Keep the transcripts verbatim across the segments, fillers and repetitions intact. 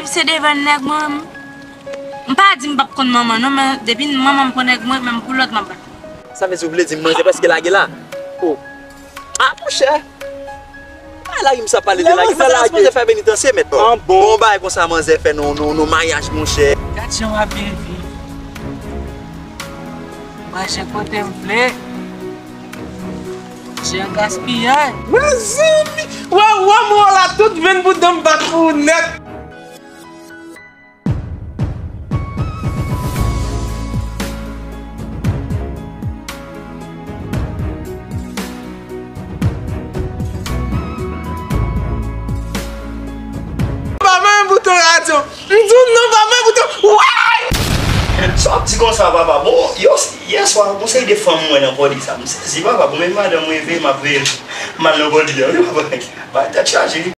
Se devan nèg mwen. M pa di m p ap konn manman non, men depi manman m pran nèg mwen, menm pou lòt m ap bat. Sa vle di ou vle di m manzè prèske lage la? Oh. Ah, monchè! Ay, lage m sa pale de lage. Manzè la sipoze fè penitansye, mèt. Bon, bagay konsa manzè fè nan, nan, nan maryaj, monchè. Gad jan w ap byen viv. Manje kote m vle. Jan gaspiyay. Mezanmi! Wè, wè, mwen la, tout venn bouda m bat pou ou nèt. Pa menm bouton radyo. M di w non, pa menm bouton. Way! Sa w ap di konsa, papa? Bon, yo, yè swa, gon seri de fanm mwen nan pòdi sa. M sezi, papa. Bon, men madanm mwen veye, m ap veye. M al nan pòdi a, wi, papa. Bay tèt chaje.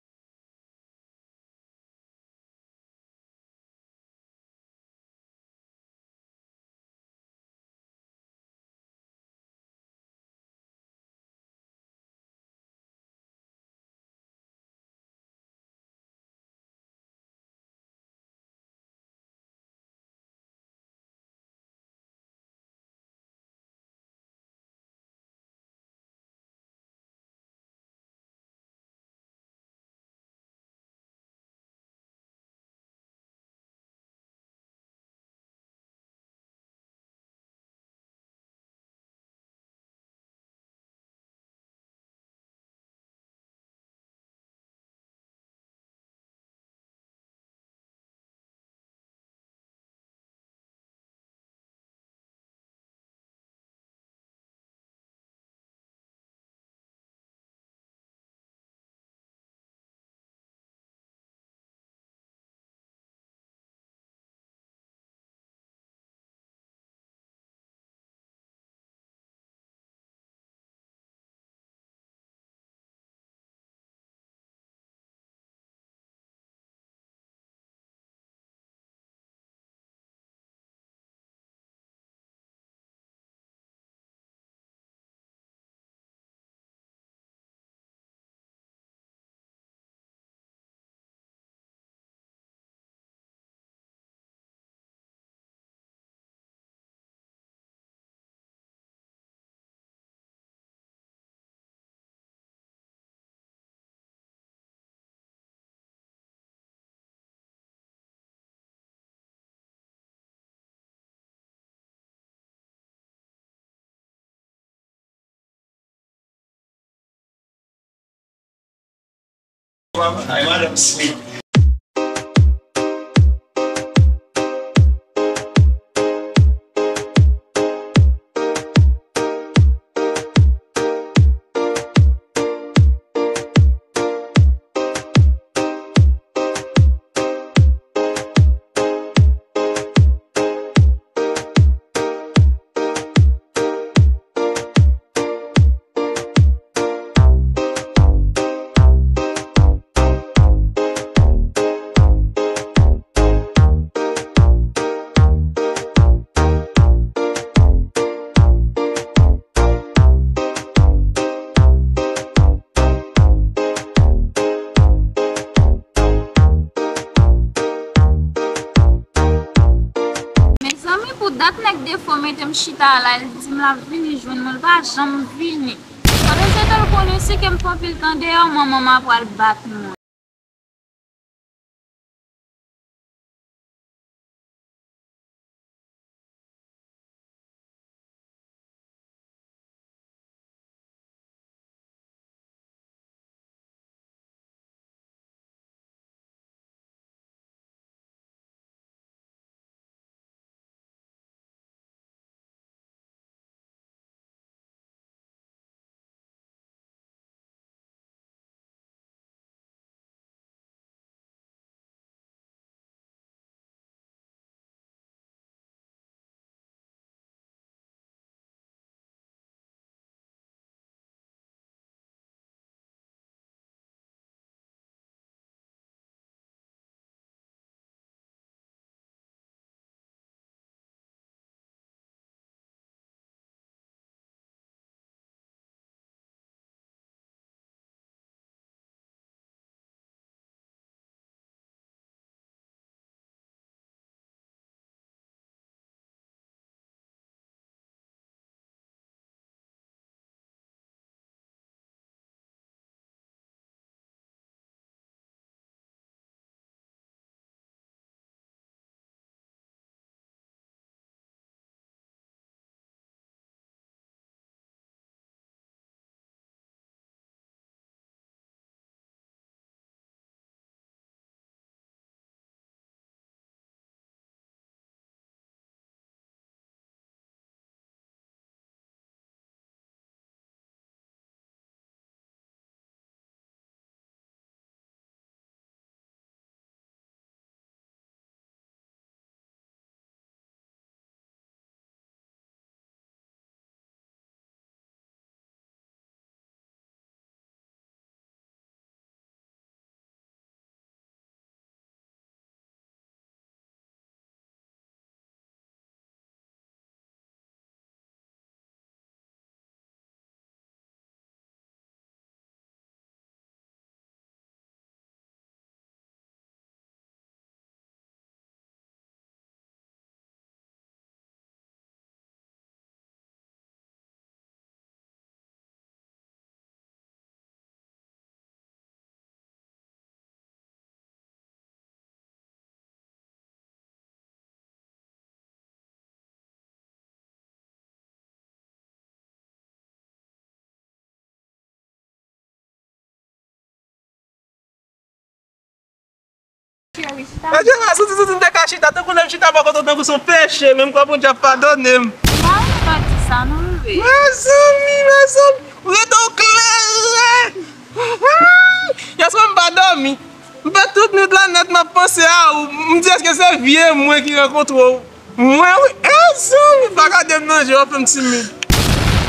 Ay, Madanm Smith. Mezanmi, pou dat nèg defo mete m chita la, l di m l ap vini jwenn mwen, l pa janm vini. Sa vle di, etan l konnen si ke m fè anpil tan deyò, manman m a pral bat mwen. Chita. Adye, mwen soti, soti, m te ka chita, tankou lè m chita bò kote w, tankou se yon peche, menm kò Bondye ap padone m. M pa renmen lè w di sa, non, bebe. Mezanmi, mezanmi, ou rete w klere. Yèswa m pa dòmi. M fè tout nwit la nèt, m ap panse a ou. M di, èske se vye mwen ki rankontre w? Mwen, wi. Mezanmi, pa gade m nan je, w ap fè m timid.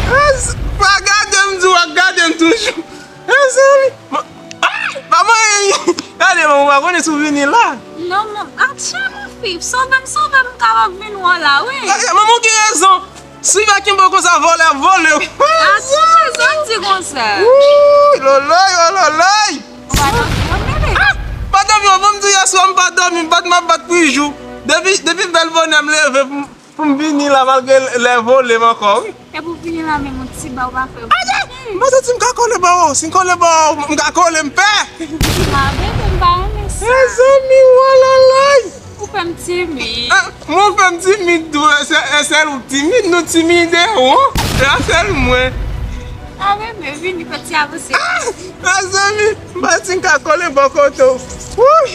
Mez-, pa gade m, di w ap gade m toujou. Mezanmi. Mwen, ah! Pa mwen, gade, mwen, ou pa konnen si w vini la. Non, mwen, atchan, mon fi, sove m, sove m, m kapab vin wè w la, wi. Eh, eh, manman, ou gen rezon. Si w pa kenbe w konsa, vòlè ap vole w. Atchan, sa w di konsa? Wouy, loloy, oh loloy. Ou pa dòmi, non, bebe? Ah! Pa dòmi, oh, bon, m di w yèswa, m pa dòmi, m bat, m ap bat pou jou. Depi, depi bèl bonè m leve pou m, pou m vini la, malgre lè vole m ankò, wi. Epi w vini la menm, yon ti ba ou pa fè. Adye! M pa santi m ka kole bò w, si m kole bò w, m ka kole, m pè. Ah, bebe, m pa renmen sa. Mezanmi, oh loloy. Ou fè m timid. Ah, mwen fè m timid tou, e sè-, e sèl ou k timid, nou timide, wi. E a sèl mwen. Ah, bebe, vini, fè ti avanse. Ah, mezanmi, m pa santi m ka kole bò kote w. Wouy!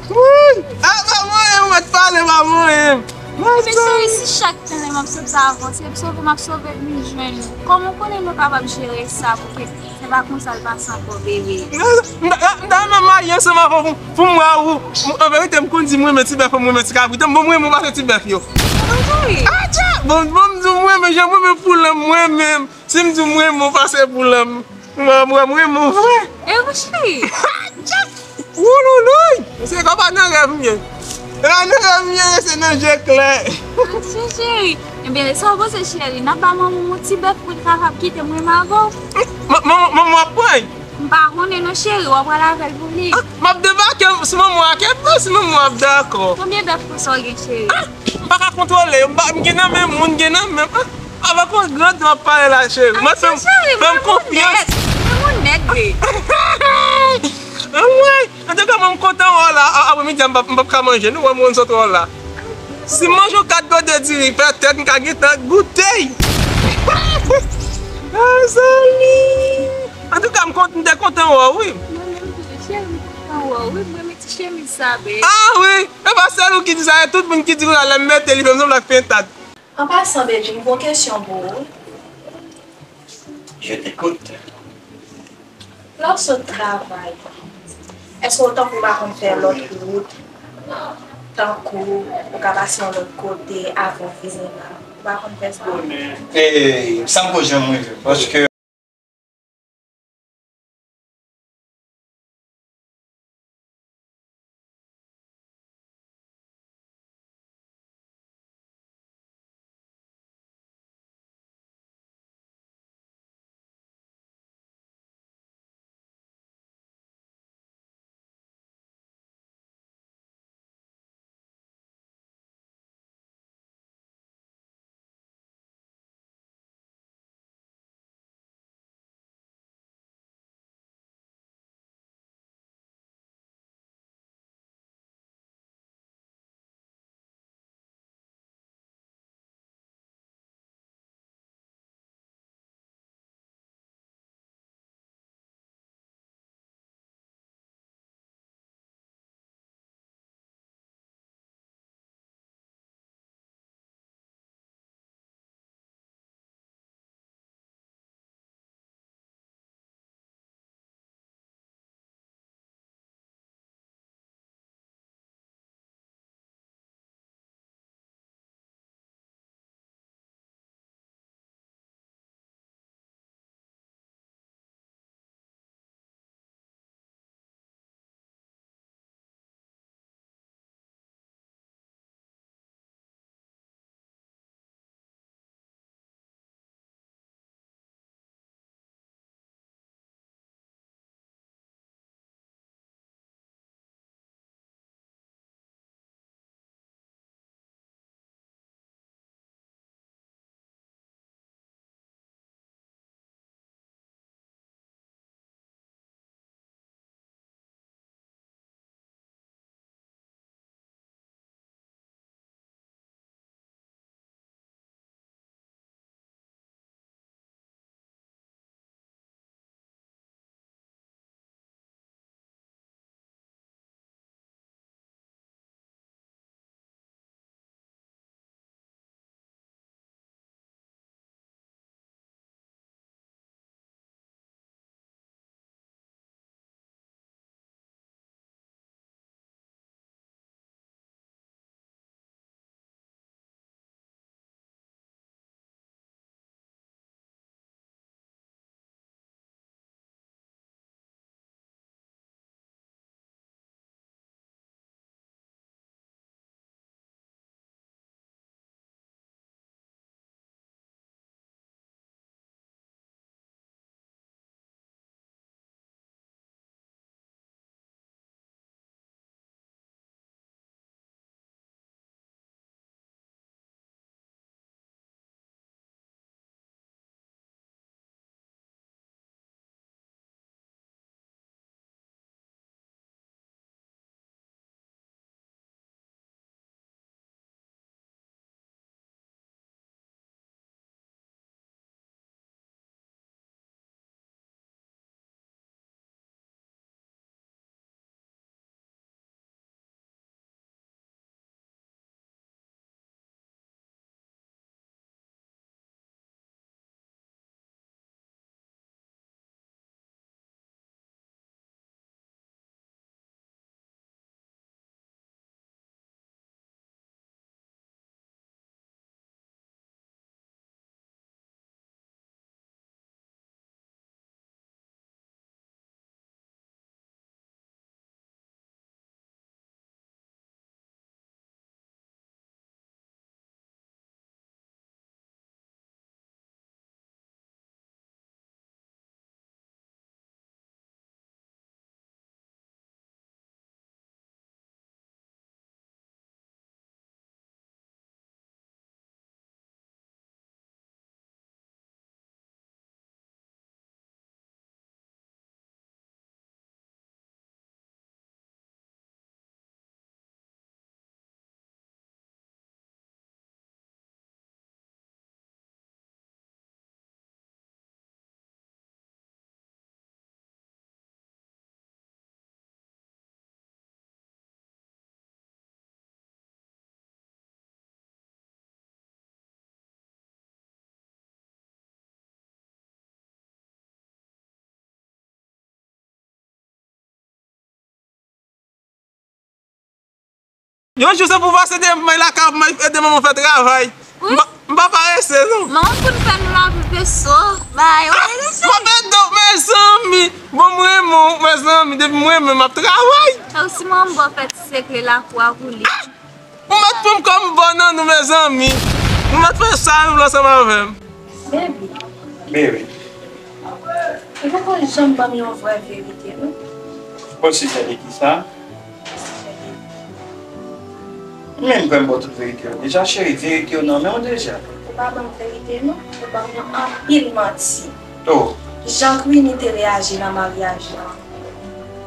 Wouy! Ah, pa mwen, ou mèt pale, pa mwen. Mezanmi, si chak tan lè m ap sot sa avanse, m sove, m ap sove vin jwenn ou. Kòman w konnen nou kapab jere sa pou ke se pa konsa l pase ankò, bebe? M ta, m ta, m ta renmen marye ansanm avè w pou, pou m wè ou. M, an verite, m konn di m renmen ti bèf, m renmen ti kabrit. Bon, m renmen w pase ti bèf yo. Anjouye. Atcha! Bon, bon, m di w m renmen, jan m renmen poulen m, mwen menm. Si m di w m renmen w pase poulen m, m, m, m renmen w vre. E wi, cheri. Atcha! Wouloulouyy! Se kòm pa nan rèv m ye. E pa nan rèv m ye, se nan je klè. Atcha, cheri. Ebyen, sa w panse, cheri? N ap ba manman m yon ti bèf pou l kapab kite m renmen avè w. Man-, manman, manman w ap pran l? M pa konnen non, cheri, w ap pral avè l pou li. Ah, m ap debake, si manman w ap, si manman w ap dakò. Konbyen bèf konsa w gen, cheri? Ah, m pa ka kontwole yo, m pa, m gen nan men moun, gen nan men m. Ah, avèk yon gran tan m ap pale la, cheri. Mwen, fè m, fè m konfyans. Mwen onèt, mwen onèt, bebe. Anmwey, antouka, mwen, m kontan wè w la. A, aprè midi a, m p ap, m p ap ka manje, nou wè m konn sot wè w la. Si m manje yon kat gode diri, petèt m ka gentan goute. Mezanmi. Antouka, m kont-, m te kontan wè w, wi. Mwen menm tou, cheri, m kontan wè w, wi. Mwen renmen ti chemiz sa, bebe. Ah, wi. E pa sèl ou ki di sa, e tout moun ki di konsa, lè m mete li, fè m sanble ak pentad. An pasan, baby, m gon kesyon pou ou. Je t'écoute. Lè w sot travay, èske w tankou w pa konn fè lòt wout, tankou ou ka pase yon lòt kote avan w vini la? Ou pa konn fè sa? E, sa m ko janm rive, paske Yon jou se pou pase demen lakay, pou m ede manman fè travay. M pa, m pa parese, non. Manman konn fè nou lavi peso. Bay, ou parese. M ap ede w, mezanmi. Bon, m renmen w, mezanmi. Depi m renmen, m ap travay. Ou si manman fè ti sekre lakou a pou li. Ou mèt pran m kòm bòn nan nou, mezanmi. Nou mèt fè sa nou vle ansanm avè m. Baby. Baby. Ou poko janm ban m yon vrè verite, non. O sijè de kisa? Men m kwè m ba w tout verite yo deja, cheri. Verite yo nan men w deja. Ou pa ban m verite, non. Ou ban m yon anpil manti. Oh. Jan Queenie te reyaji nan maryaj la.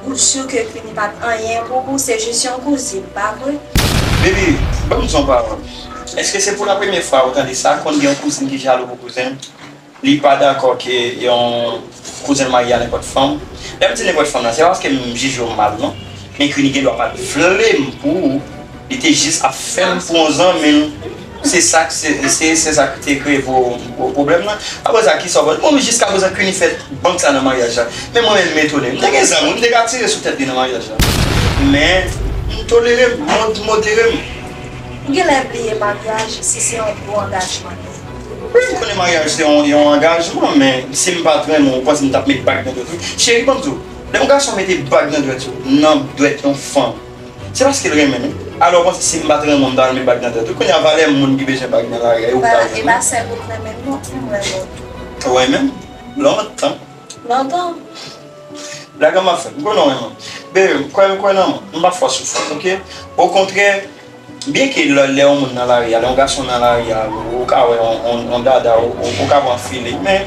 Ou si ke Queenie pa t anyen pou ou, se jis yon kouzin, pa vre? Baby, ban m di w yon pawòl. Èske se pou la premyè fwa ou tande sa, konn gen yon kouzin ki jalou pou kouzen l? Li pa dakò ke yon kouzen l marye a nenpòt fanm. Lè m di nenpòt fanm nan, se pa paske m jije w mal, non. Men Queenie gen dwa pa t vle m pou ou. Li te jis ap fè m pou yon zanmi l. Se sa k, se, se, se sa k te kreye pwo-, pwo-, pwoblèm nan. Apre sa, kisa w panse? Bon, men jiskaprezan, Queenie fè bank sa nan maryaj la. Men mwen menm, m etone. M te gen zanmi, m te ka tire sou tèt li nan maryaj la. Men, m tolere m, m mod-, modere m. Ou genlè bliye maryaj, si se yon gwo angajman. Wi, m konnen maryaj se yon, yon angajman, men si m pa t renmen w, ou panse m t ap met bag nan dwèt ou? Cheri, ban m di w, lè yon gason mete bag nan dwèt ou, nan dwèt yon fanm, se paske l renmen l. Alò, ou panse si m pa t renmen w, m ta al met bag nan dwèt ou? Kounye a, valè moun ki bezwen bag nan lari a, yo pa renmen. E pa sèl ou k renmen m, non, m renmen w tou. Ou renmen m? Lontan. Lontan. Blaga m ap fè. M konnen w renmen m. Bebe, m kwè, m kwè nan mwen. M pa fòse w fè, oke? Okontrè, byenke lè, lè yon moun nan lari a, lè yon gason nan lari a, ou ka wè yon, yon, yon dada, ou, ou, ou ka pran file. Men,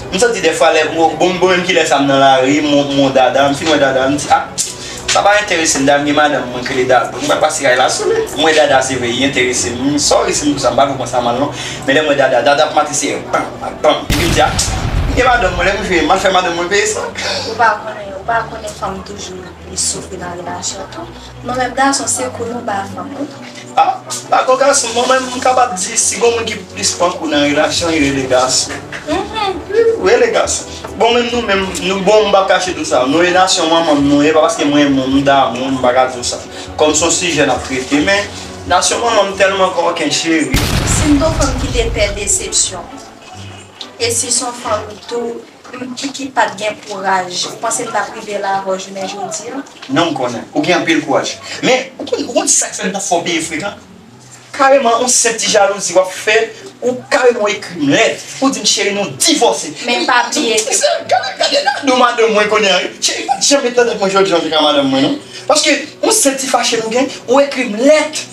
m santi dèfwa lè, bon, bon, menm ki lè sa m nan lari, m, m wè dada, m fin wè dada, m di, ah, sa pa enterese m, dam gen madanm mwen k rele Dado. M pral pase kay la sou li. M wè dada, se vre, li enterese m. Sorry si m di w sa, m pa vle pran sa mal, non. Men lè m wè dada, dada ap mache se bam, bam. Epi m di, ah, m gen madanm mwen, lè m rive, m al fè madanm mwen peye sa. Ou pa konnen, ou pa konnen fanm toujou plis soufri nan relasyon tou. Nou menm gason, se kou nou ba fanm, wi. Ah, pa gon gason, mwen menm, m kapab di, si gon moun ki plis pran kou nan relasyon, li rele gason. Mhm. Wi, rele gason. Bon, menm nou menm, nou, bon, m p ap kache di w sa. Nou e nasyon manman m, nou ye, pa paske mwen, mwen, m damou, m pa ka di w sa. Kòm se yon sijè n ap trete, men nasyon manman m tèlman kòken, cheri. Si m t yon fanm ki te pè desepsyon, e si se yon fanm tou, m, ki, ki pa t gen kouraj, ou panse m t ap rive la avè w jounen jodi a? Non, m konnen. Ou gen anpil kouraj. Men, ou konn, ou konn sa k fè m t ap fè w peye frekan? Kareman, yon senp ti jalouzi w ap fè, ou kareman w ekri m lèt, ou di m, "Cheri, nou divòse." Men pa bliye ke... Gade, gade, gade madanm mwen kounye a, wi. Cheri, pa t janm met nan tèt mwen jodi a w te ka madanm mwen, non. Paske, yon senp ti fache nou gen, ou ekri m lèt.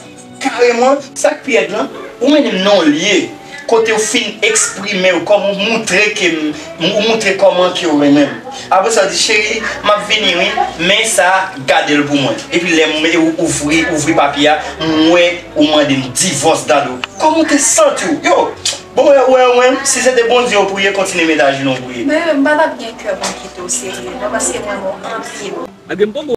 Kareman, sa k pi rèd lan, ou mennen m nan yon lye kote w fin eksprime w, kòm ou moutre ke m, ou moutre kòman ke w renmen m. Apre sa, w di, "Cheri, m ap vini wi, men sa, gade l pou mwen." Epi lè m ou-, ouvri, ouvri papye a, m wè ou mande m divòs, Dado. Kòman w te santi w? Yo, bon, wè, wè, wè, si se te Bondye w priye, kontinye met ajenou w priye. Men, m pa t ap gen kè pou m kite w serye, non, paske mwen renmen w anpil.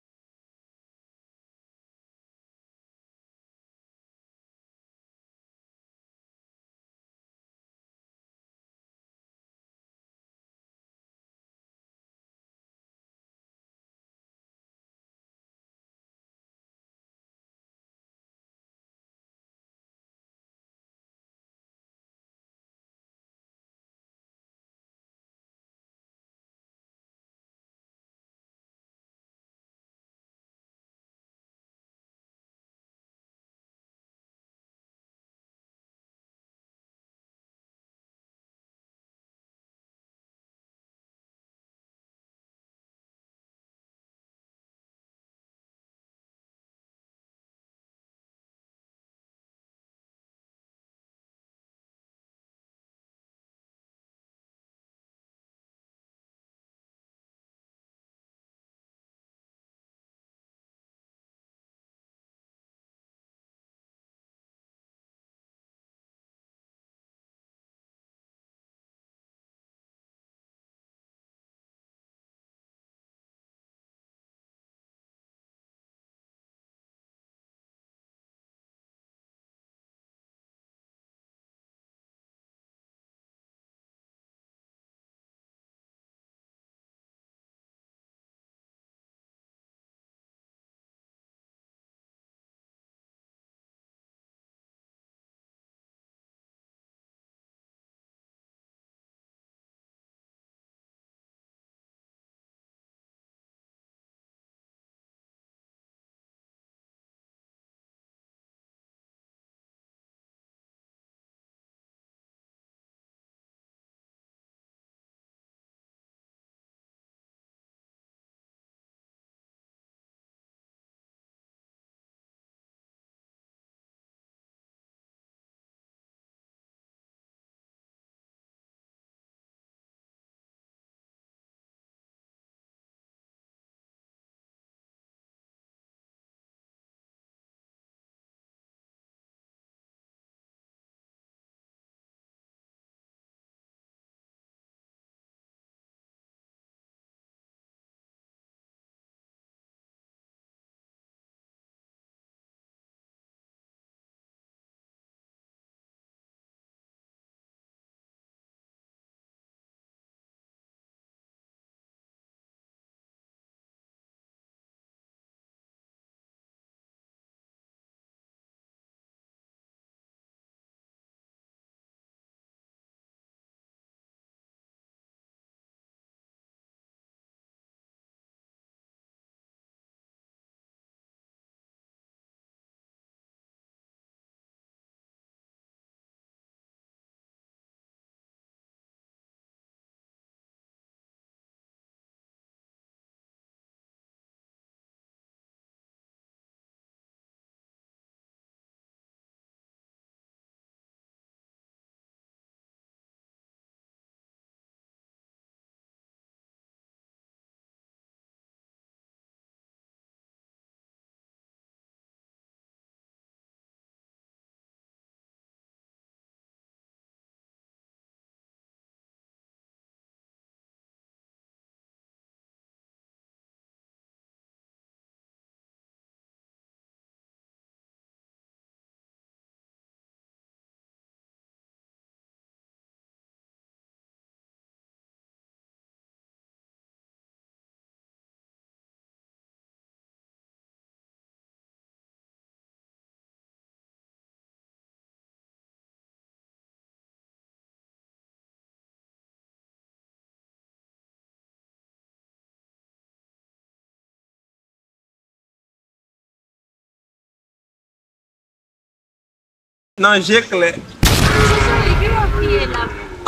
nan je klè. Cheri, gen yon ki ye la.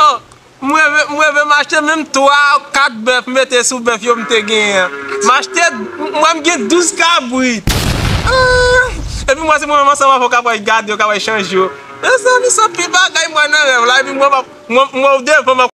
Oh, m reve, m reve m achte menm twa, kat bèf, m mete sou bèf yo m te genyen an. M achte, m wè m gen douz kabrit. Ah! Epi m wè se mwen menm ansanm avè w k ap pral gade yo, k ap pral chanje yo. Mezanmi, se anpil bagay m wè nan rèv la, epi m wè m ap, m wè, m wè w devan m ap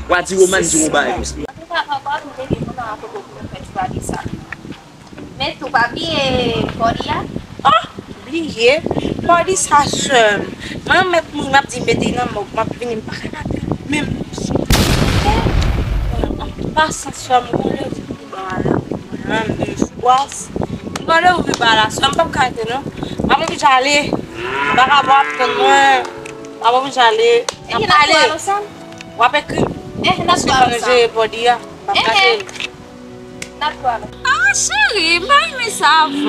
Wa di Roman di yon bagay konsa. Antouka, papa, nou te gen moun nan kote pou nou fè ti pati sa. Men tou pa bliye bòdi a. Oh, bliye. Bòdi sa sè m. Mwen mèt moun m ap di mete nan mòg, m ap vini, m pa ka gade menm. An pasan sè m, ou konn lè ou vin ba la. Mwen menm, m fwas. M konn lè ou vin ba la, sè m p ap ka rete non. M ap oblije ale. M pa ka ap tann mwen. M ap oblije ale. N ap pale. W ap ekri. Paske fò nou jere bòdi a. M ap gade. N ap pale. Ah, cheri, m pa renmen sa avè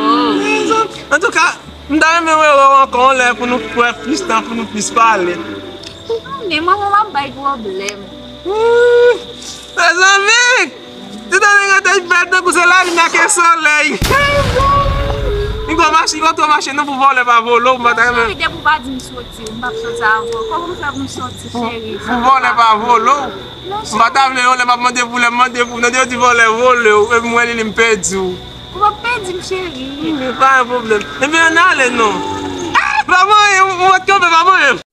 w. Antouka, m ta renmen wè w ankò yon lè pou nou pran plis tan, pou nou plis pale. Men manman m ap bay pwoblèm. Hmm, mezanmi! Ti tande gen tèt bèl tankou se lalin ak solèy. Li gon mache, li gon twò mache non pou vòlè pa vole w, m pa ta renmen. Cheri, depi w pa di m soti, m p ap soti avè w. Kòman m fè pou m soti, cheri? Pou vòlè pa vole w. M pa ta vle yon lè m ap mande pou lè m mande pou, nan de yo di vòlè vole w, epi m wè li, li m pèdi w. Ou p ap pèdi m, cheri. Hmm, pa gen pwoblèm. Ebyen, ann ale non. Ah, pa manyen, ou mèt kanpe, pa manyen.